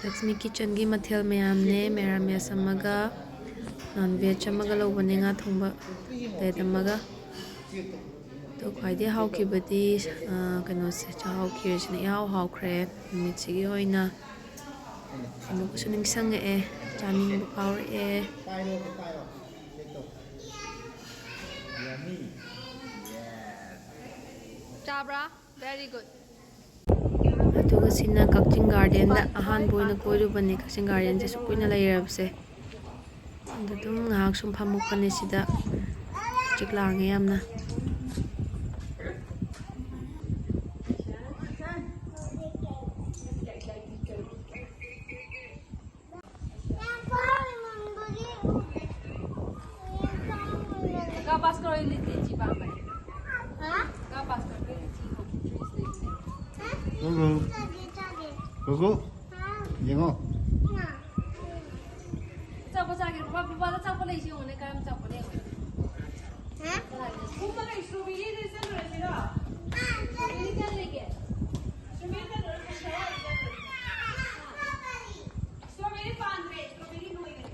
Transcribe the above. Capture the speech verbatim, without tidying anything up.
ꯂꯛꯁꯃꯤ ꯀꯤꯠꯆꯟꯒꯤ ꯃꯊꯦꯜ ꯃꯌꯥꯝꯅꯦ, ꯃꯦꯔꯥꯃꯦꯁ ꯑꯃꯒ, ꯅꯣꯟ ꯚꯦꯖ ꯑꯃꯒ ꯂꯧꯕꯅꯦ, ꯉꯥ ꯊꯣꯡꯕ ꯄ꯭ꯂꯦꯠ ꯑꯃꯒ꯫ ꯑꯗꯣ ꯈ꯭ꯋꯥꯏꯗꯩ ꯍꯥꯎꯈꯤꯕꯗꯤ, ꯑ, ꯀꯩꯅꯣꯁꯦ, ꯆꯥꯛꯍꯥꯎ ꯈꯤꯔꯁꯤꯅ ꯏꯍꯥꯎ ꯍꯥꯎꯈ꯭ꯔꯦ꯫ ꯅꯨꯃꯤꯠꯁꯤꯒꯤ ꯑꯣꯏꯅ ꯑꯃꯨꯛꯀꯁꯨ ꯅꯤꯡꯁꯤꯡꯉꯛꯑꯦ, ꯆꯥꯅꯤꯡꯕ ꯐꯥꯎꯔꯛꯑꯦ꯫ ꯆꯥꯕ꯭ꯔꯥ? Very good. ꯑꯗꯨꯒ ꯁꯤꯅ ꯀꯛꯆꯤꯡ ꯒꯥꯔꯗꯦꯟꯗ ꯑꯍꯥꯟꯕ ꯑꯣꯏꯅ ꯀꯣꯏꯔꯨꯕꯅꯦ꯫ ꯀꯛꯆꯤꯡ ꯒꯥꯔꯗꯦꯟꯁꯦ ꯑꯁꯨꯛ ꯀꯨꯏꯅ ꯂꯩꯔꯕꯁꯦ꯫ ꯑꯗ ꯑꯗꯨꯝ ꯉꯥꯏꯍꯥꯛ ꯁꯨꯝ ꯐꯝꯃꯛꯄꯅꯦ ꯁꯤꯗ꯫ ꯍꯧꯖꯤꯛ ꯂꯥꯡꯉꯦ ꯌꯥꯝꯅ꯫ ꯀꯥ ꯄꯥꯁ ꯀꯧꯔ ꯂꯤꯇꯤ ꯆꯤ ꯄꯥꯝꯕꯅꯦ꯫ ꯍꯥ? ꯀꯥ ꯄꯥꯁ ꯀꯧꯔ ꯂꯤꯇꯤ ꯍꯧꯖꯤꯛ ꯐ꯭ꯔꯤꯖ ꯂꯩꯕꯅꯦ꯫ ꯍꯥ? ꯒꯨꯒꯨ꯫ ꯆꯥꯒꯦ, ꯆꯥꯒꯦ꯫ ꯒꯨꯒꯨ꯫ ꯍꯥ? ꯌꯦꯡꯉꯣ꯫ ꯍꯥ? ꯑꯆꯥꯄꯣꯠ ꯆꯥꯒꯦ꯫ ꯕꯕꯥ, ꯕꯕꯥꯗ ꯑꯆꯥꯄꯣꯠ ꯂꯩꯁꯤ ꯌꯦꯡꯉꯨꯅꯦ, ꯀꯔꯝꯕ ꯑꯆꯥꯄꯣꯠꯅꯣ ꯌꯦꯡꯉꯨꯅꯦ꯫ ꯍꯥ? ꯀꯨꯝꯃꯒ strawberry ꯗ ꯆꯠꯂꯨꯔꯁꯤꯔꯣ? ꯍꯥ, ꯆꯠꯂꯨꯔꯁꯤ꯫ Strawberry ꯆꯠꯂꯨꯔꯁꯤ꯫ Strawberry ꯆꯠꯂꯨꯔꯁꯤ꯫ Strawberry ꯄꯥꯟꯗ꯭ꯔꯦ, strawberry ꯂꯣꯏꯈ꯭ꯔꯦ꯫